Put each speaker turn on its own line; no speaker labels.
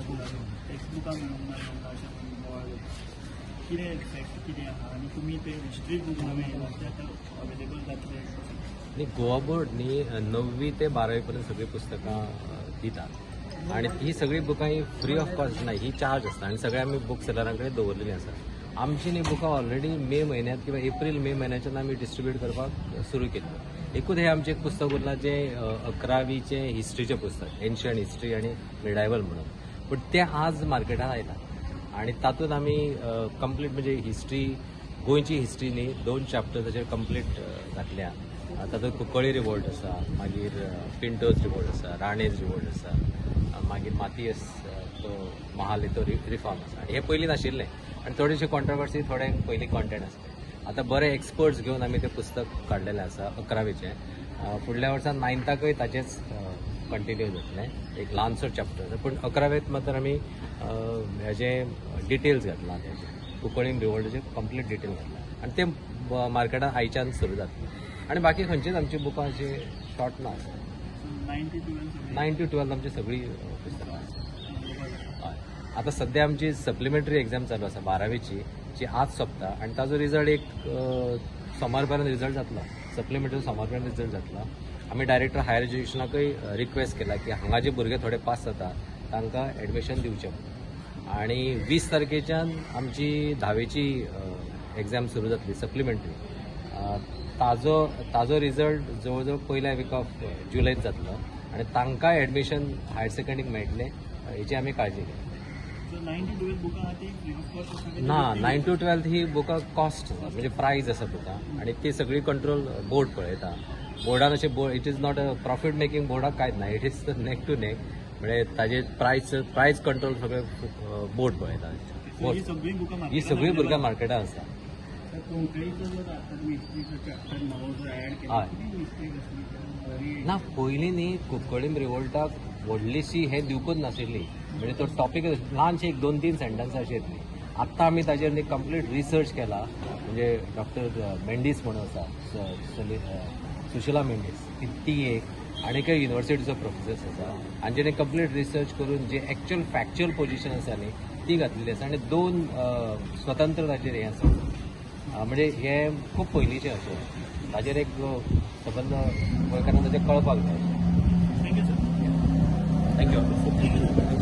जाता, टॅक्स्ट बुकां मेळूंक ना तांकां अशें म्हणून बोवाळ जाता. कितें एक्झॅक्ट कितें आहा आनी तुमी ते हिस्ट्री बूक नवे येयला ते आतां अवेलेबल जातले कशें?
न्ही, गोवा बोर्ड न्ही णव्वी ते बारावी पर्यंत सगळीं पुस्तकां दितात आनी ही सगळीं बुकां ही फ्री ऑफ कॉस्ट ना, ही चार्ज आसता आनी सगळ्या आमी बूक सेलरां कडेन दवरलेलीं आसा. आमची न्ही बुकां ऑलरेडी मे म्हयन्यांत किंवा एप्रील मे म्हयन्याच्यान आमी डिस्ट्रिब्यूट करपाक सुरू केल्ली. एकूच हें आमचें एक पुस्तक उरलां जें अकरावीचें हिस्ट्रीचें पुस्तक, एन्शंट हिस्ट्री आनी मिडायवल म्हणून, पूण तें आज मार्केटान आयलां आनी तातूंत आमी कंप्लीट म्हणजे हिस्ट्री, गोंयची हिस्ट्री न्ही दोन चॅप्टर ताचेर कंप्लीट घातल्या. तातूंत कुंकळी रिवोल्ट आसा, मागीर पिंटोज रिवोल्ट आसा, राणेज रिवोल्ट आसा, मागीर मातियस तो महालेतो रिफॉर्म आसा. आनी हें पयलीं नाशिल्लें आनी थोडेशे कॉन्ट्रोवर्सी, थोडे पयलीं कॉन्टेंट आसले. आतां बरे एक्सपर्ट्स घेवन आमी तें पुस्तक काडलेलें आसा अकरावेचें. फुडल्या वर्सा नायन्थाकय ताचेंच कंटिन्यू जातलें, एक ल्हानसो चॅप्टर आसा. पूण अकरावेक मात्र आमी हेजें डिटेल्स घातलां, तेजें कुंकळीम रिवोल्टाचें कंप्लीट डिटेल घातलां आनी तें मार्केटान आयच्यान सुरू जातलें. आनी बाकी खंयचीच आमची बुकां अशी शॉर्ट ना आसा.
9 टू 12 सगळीं?
9 टू 12 आमची सगळीं पुस्तकां आसा. हय, आतां सद्या आमची सप्लिमेंटरी एग्जाम चालू आसा बारावेची, जी आज सोंपता आनी ताजो रिजल्ट एक सोमार पर्यंत रिजल्ट जातलो. सप्लिमेंटरी सोमार पर्यंत रिजल्ट जातलो. आमी डायरेक्टर हायर एज्युकेशनाकय रिक्वेस्ट केला की हांगा जे भुरगे थोडे पास जाता तांकां एडमिशन दिवचें म्हणून. आनी 20 तारखेच्यान आमची धावेची एग्जाम सुरू जातली सप्लिमेंटरी. ताजो रिजल्ट जवळ जवळ पयल्या वीक ऑफ जुलयत जातलो आनी तांकांय एडमिशन हायर सेकंडरीक मेळटलें हेची आमी काळजी घेतली.
सो 9 टू 12 बुकां आहा ती फ्री ऑफ कॉस्ट आसा काय?
ना, 9 टू 12 ही बुकां कॉस्ट आसा, म्हणजे प्रायज आसा बुकां आनी ती सगळी कंट्रोल बोर्ड पळयता. बोर्डान अशें board, it is not a profit making, बोर्डाक कांयच ना, it is neck to neck, म्हणजे ताजे प्रायज कंट्रोल सगळें बोर्ड पळयता.
सो ही सगळीं बुकां
ही सगळीं भुरग्यां मार्केटात आसा.
कुंकळीचो जर आता तुम्ही हिस्ट्रीचो चॅप्टर नवो जो ऍड केला, किती मिस्टेक असली बरी?
ना, पयलीं न्ही कुंकळीम रिवोल्टाक व्हडलीशी हें दिवकूच नाशिल्ली, म्हणजे तो टॉपीक ल्हानशी एक दोन तीन सेंटन्सां अशी येतली. आत्तां आमी ताजेर न्ही कंप्लीट रिसर्च केला, म्हणजे डॉक्टर मेंडीस म्हणून आसा, सुशिला मेंडीस, ती ती एक आनी काही युनिवर्सिटीचो प्रोफेसर्स आसा आनी जेणे कंप्लीट रिसर्च करून जे एक्चुअल फॅक्च्युअल पोजिशन आसा न्ही ती घातलेली आसा आनी दोन स्वतंत्र ताजेर हें आसा. म्हणजे हे खूब पयलींचें अशें ताजेर एक सबंद गोंयकारांक ताजेर कळपाक जाय.
Thank you sir.
Thank you.